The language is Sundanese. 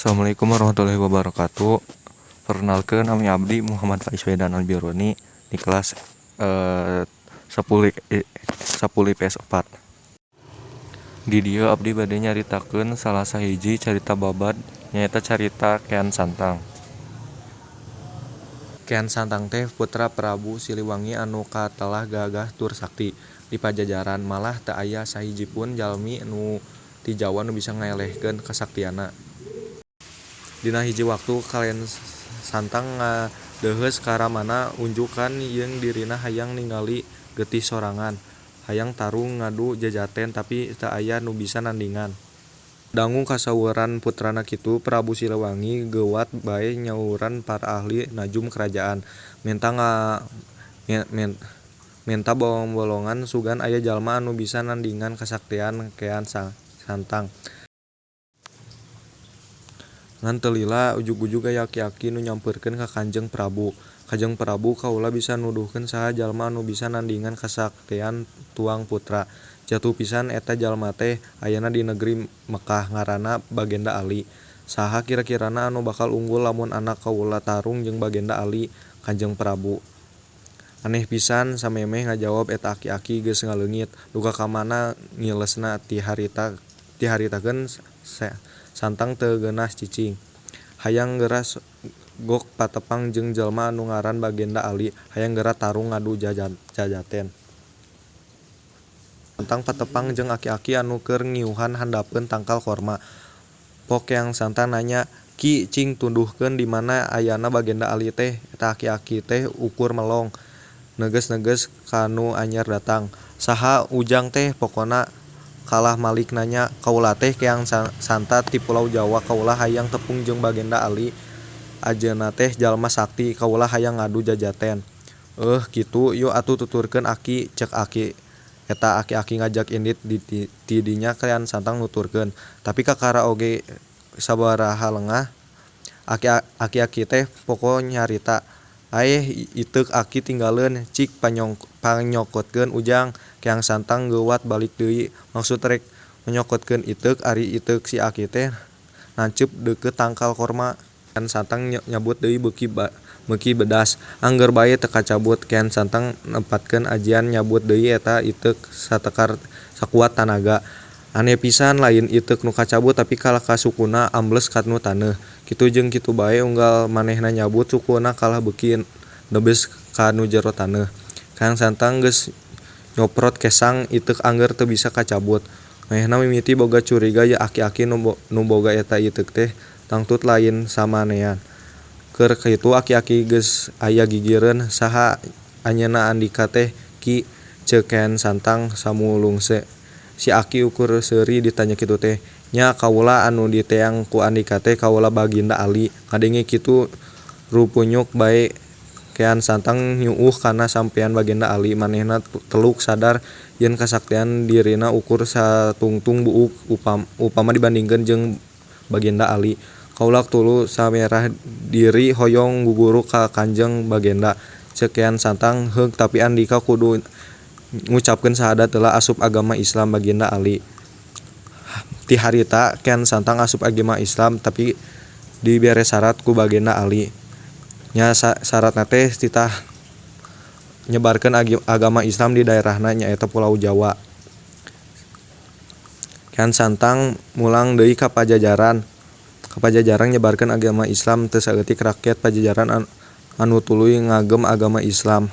Assalamualaikum warahmatullahi wabarakatuh. Perkenalkan, nami abdi Muhammad Faiz Wedan Albiruni di kelas 10 10 IPS 4. Di dieu abdi bade nyaritakeun salah sahiji carita babad, nyaeta carita Kean Santang. Kean Santang teh putra Prabu Siliwangi anu katelah gagah tur sakti di Pajajaran, malah teu aya sahijipun jalmi nu ti Jawa nu bisa ngaelehkeun kasaktianna. Dina hiji waktu Kean Santang ngadeuheus ka ramana unjukan yen dirina hayang ningali getih sorangan, hayang tarung ngadu jajaten tapi teu aya nu bisa nandingan. Dangu kasauran putrana kitu, Prabu Siliwangi geuwat bae nyauran para ahli najum karajaan, menta bolongan sugan aya jalma anu bisa nandingan kasaktian Kean Santang. Ngan teu lila ujug-ujug aya aki-aki nu nyamperkeun ka Kanjeng Prabu. "Kanjeng Prabu, kaula bisa nuduhkeun saha jalma anu bisa nandingan kasaktian tuang putra. Jatuh pisan eta jalma teh ayana di negeri Mekkah, ngaranna Bagenda Ali. Saha kira-kirana anu bakal unggul lamun anak kaula tarung jeung Bagenda Ali, Kanjeng Prabu?" Aneh pisan, samemeh ngajawab eta aki-aki geus ngaleungit, duka ka mana ngilesna. Ti harita Kean Santang teu geunah cicing, hayang geura gok patepang jeung jelma anu ngaran Bagenda Ali, hayang geura tarung ngadu jajaten. Santang patepang jeung aki-aki anu keur ngiuhan handapeun tangkal korma. Pok Kean Santang nanya, "Ki, cing tuduhkeun di mana ayana Bagenda Ali teh?" Eta aki-aki teh ukur melong, neugeus-neugeus ka nu anyar datang. "Saha ujang teh?" Pokona kalah malik nanya. "Kaula teh Kean Santa ti pulau Jawa, kaula hayang tepung jeung Bagenda Ali, anjeunna teh jalma sakti, kaula hayang ngadu jajaten." "Euh kitu, yuk atuh tuturkeun aki," ceuk aki. Eta aki-aki ngajak indit. Ti dinya Kean Santang nuturkeun, tapi kakara oge sabaraha lengah aki-aki teh poko nyarita. "Aeh, iteuk aki tinggaleun, cik pangnyokotkeun ujang." Kean Santang geuwat balik deui maksud rek manyokotkeun iteuk, ari iteuk si aki teh nanceup deukeut tangkal korma. Kean Santang nyabut deui beuki bedas, angger bae teu kacabut. Kean Santang nepatkeun ajian, nyabut deui eta iteuk satekar sakuat tanaga. Aneh pisan, lain iteuk nu kacabut, tapi kalah ka sukuna ambles kana taneuh. Kitu jeung kitu bae, unggal manehna nyabut sukuna kalah beuki neubes ka nu jero taneuh. Kean Santang geus nyoprot kesang, iteuk angger teu bisa kacabut. Manehna mimiti boga curiga ye aki-aki nu boga eta iteuk teh tangtu lain samanean. Keur kitu aki-aki geus aya gigireun. "Saha anjeunna andika teh, Ki?" ceuk Kean Santang samulungse. Si aki ukur seuri ditanya kitu teh. "Nya, kaula anu diteang ku andika teh kaula Baginda Ali." Ngadenge kitu rupunyuk bae Kean Santang nyuuh kana sampean Bagenda Ali. Manehna teluk sadar yen kasaktian dirina ukur satungtung buuk upama dibandingkeun jeung Bagenda Ali. "Kaula tuluy samerah diri hoyong guguru ka Kanjeng Bagenda," ceuk Kean Santang. "Heug, tapi andika kudu ngucapkeun sahadat heula asup agama Islam Baginda Ali." Ti harita Kean Santang asup agama Islam, tapi dibere sarat ku Bagenda Ali. Nya, saratna teh titah nyebarkeun agama Islam di daerahna, nyaeta Pulau Jawa. Kean Santang mulang deui ka Pajajaran nyebarkeun agama Islam. Teu saeutik rakyat Pajajaran anu tuluy ngagem agama Islam.